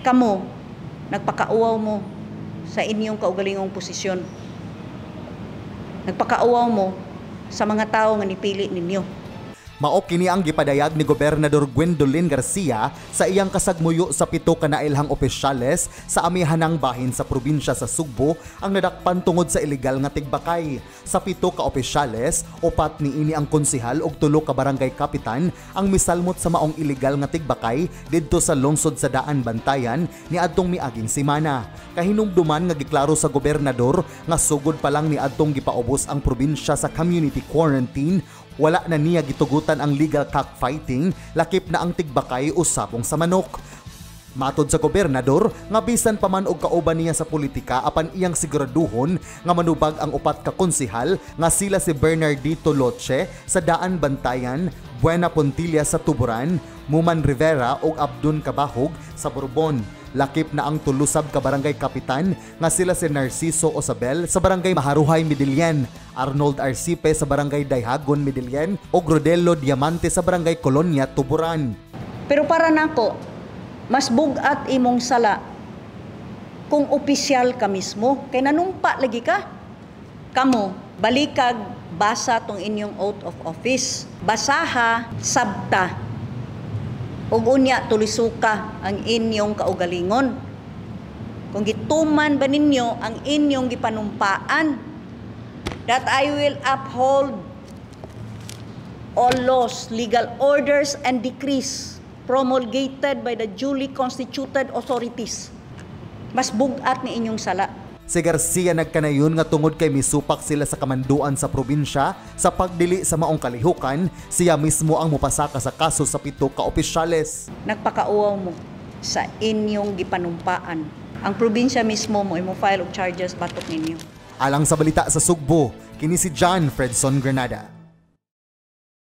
Kamo, nagpakauwaw mo sa inyong kaugalingong posisyon. Nagpakauwaw mo sa mga tao nga nipili ninyo. Mao kini ang gipadayag ni Gobernador Gwendolyn Garcia sa iyang kasagmuyo sa 7 ka nailhang opisyales sa amihanang bahin sa probinsya sa Sugbo ang nadakpan tungod sa ilegal nga tigbakay. Sa 7 ka opisyales, 4 niini ang konsehal ug 3 ka barangay kapitan ang misalmot sa maong ilegal nga tigbakay didto sa lungsod sa Daan Bantayan niadtong miaging semana. Kahinumduman nga giklaro sa gobernador nga sugod pa lang niadtong gipaubos ang probinsya sa community quarantine, wala na niya gitugutan ang legal cockfighting, lakip na ang tigbakay o sabong sa manok. Matod sa gobernador, nga bisan pa man og kauban niya sa politika apan iyang siguraduhon nga manubag ang 4 ka konsehal nga sila si Bernardito Loche sa Daan Bantayan, Buena Pontilla sa Tuburan, Muman Rivera ug Abdon Cabahug sa Borbon. Lakip na ang 3 sab ka barangay kapitan nga sila si Narciso Osabel sa Barangay Maharuhay, Medellin, Arnold Arcipe sa Barangay Dayhagon, Medellin ug Rodelo Diamante sa Barangay Colonia, Tuburan. Pero para nako, mas bugat imong sala kung opisyal ka mismo, kay nanumpa lagi ka. Kamo, balikag basa tong inyong oath of office. Basaha, sabta. Ug unya tulisuka ang inyong kaugalingon. Kung gituman ba ninyo ang inyong gipanumpaan that I will uphold all laws, legal orders, and decrees promulgated by the duly constituted authorities. Mas bugat ni inyong sala. Si Garcia nagkanayon nga tungod kay misupak sila sa kamanduan sa probinsya sa pagdili sa maong kalihukan, siya mismo ang mupasaka sa kaso sa 7 ka opisyales. Nagpakauwaw mo sa inyong gipanumpaan. Ang probinsya mismo mo imo file og charges batok ninyo. Alang sa Balita sa Sugbo, kini si John Fredson Granada.